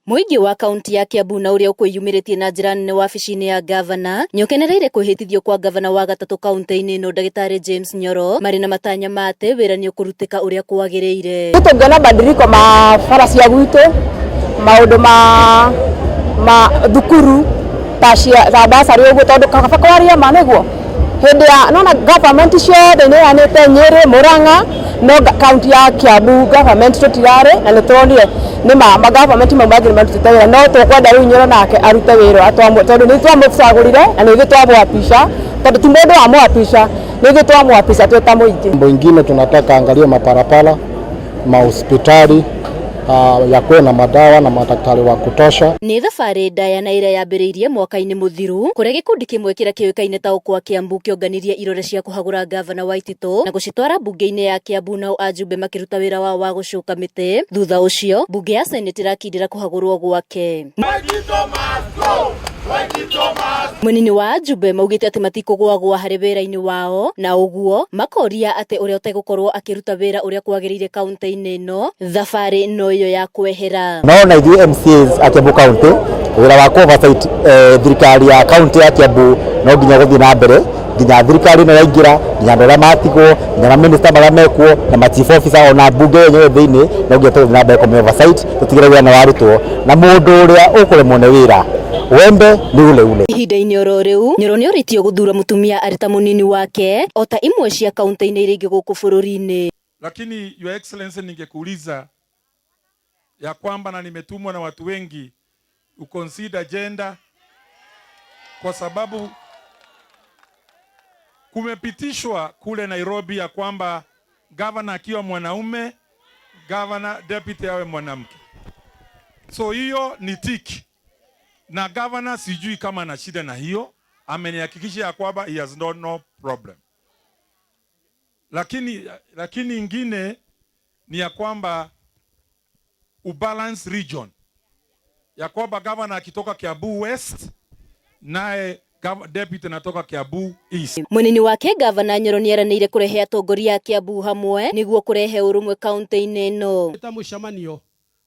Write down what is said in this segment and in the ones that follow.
Mũingĩ wa kaunti ya Kiambu na ũrĩa ũkwĩyumĩrĩtie na njĩra nene wabici-inĩ ya ngavana nĩũkenereire kwĩhĩtithio kwa ngavana wa gatatũ kaunti-inĩ ĩno ndagĩtarĩ James Nyoro marĩ na matanya ma atĩ wĩra nĩ ũkũrutĩka ũrĩa kwagĩrĩire. Tũngĩona badiliko ma bara cia gwitũ, maũndũ ma ma thukuru ta cia ta basarĩ ũguo tondũ kaba kwaria ma nĩguo hĩndĩ ya nona government ciothe nĩ yanĩte Nyĩrĩ, Mũrang'a no kaunti ya Kiambu government tũtirarĩ na nĩ turonire nĩ ma ma government mau mangĩ nĩ marutĩte wĩra no tũkwenda rĩu Nyoro nake arute wĩra tondũ nĩ twamũcagũrire na nĩ ithuĩ twamũapisha tondũ ti mũndũ wamũapisha nĩ ithuĩ twamũapisha twĩ ta mũingĩ. Mambo ingine tunataka angalie maparapara, mahospitali yakuwe na madawa na madaktari wa kutosha. Nĩ thabarĩ ndaya na ĩrĩa yambĩrĩirie mwaka-inĩ mũthiru kũrĩa gĩkundi kĩmwe kĩrĩa kĩũĩkaine ta Ũkwa Kiambu kĩonganirie irore cia kũhagũra ngavana Waititũ na gũcitwara mbunge-inĩ ya Kiambu nao ajumbe makĩruta wĩra wao wa gũcuka mĩtĩ. Thutha ũcio mbunge ya Senate ĩrakindĩra kũhagũrwo gwake. Mũnini wa ajumbe maugĩte atĩ matikũgwagwa harĩ wĩra-inĩ wao na ũguo makoria atĩ ũrĩa ũtegũkorwo akĩruta wĩra ũrĩa kwagĩrĩire kaunti-inĩ ĩno thabarĩ no ĩyo ya kwehera. No na ithuĩ MCAs a Kiambu County wĩra wa ku oversight thirikari ya county ya Kiambu no nginya gũthiĩ na mbere nginya thirikari ĩno yaingĩra, nginya andũ arĩa matigwo, nginya maminista marĩa mekuo na ma chief officer ona mbunge yenyewe thĩinĩ no nginya tũthiĩ na mbere kũmĩ oversight tũtigĩrĩre wĩra nĩ warutwo na mũndũ ũrĩa ũkũremwo nĩ wĩra wembe nĩ ule ule. Ihinda-inĩ oro rĩu Nyoro nĩorĩtio gũthura mũtumia arĩ ta mũnini wake o ta imwe cia kaunti-inĩ iria ingĩ gũkũ bũrũri-inĩ. Lakini Your Excellency, ningekuuliza ya kwamba na nimetumwa na watu wengi uconsider gender, kwa sababu kumepitishwa kule Nairobi ya kwamba governor akiwa mwanaume, governor deputy awe mwanamke. So hiyo ni tiki, na governor sijui kama ana shida na hiyo, amenihakikisha ya kwamba he has no problem. Lakini ingine ni ya kwamba ubalance region, ya kwamba governor akitoka Kiambu West naye deputy anatoka Kiambu East. Mũnini wake gavana Nyoro nĩeranĩire kũrehe atongoria a Kiambu hamwe nĩguo kũrehe ũrũmwe kaunti-inĩ ĩno. Ta mũcemanio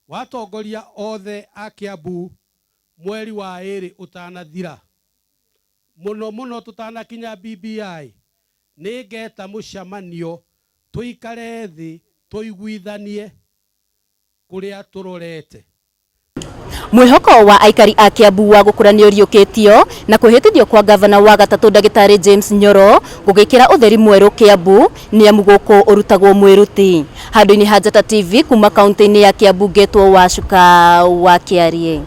wa atongoria othe a Kiambu mweri wa 2 ũtanathira, mũno mũno tũtanakinya BBI, nĩngeta mũcemanio tũikare thĩ tũiguithanie kũrĩa tũrorete. Mwĩhoko wa aikari a Kiambu wa gũkũra nĩ ũriũkĩtio na kwĩhĩtithio kwa gavana wa gatatũ ndagĩtarĩ James Nyoro gũgĩkĩra ũtheri mwerũ Kiambu nĩ amu gũkũ ũrutagwo mwĩruti. Handũ-inĩ ha Njata TV kuma kaunti-inĩ ya Kiambu ngetwo Wacuka wa Kĩarie.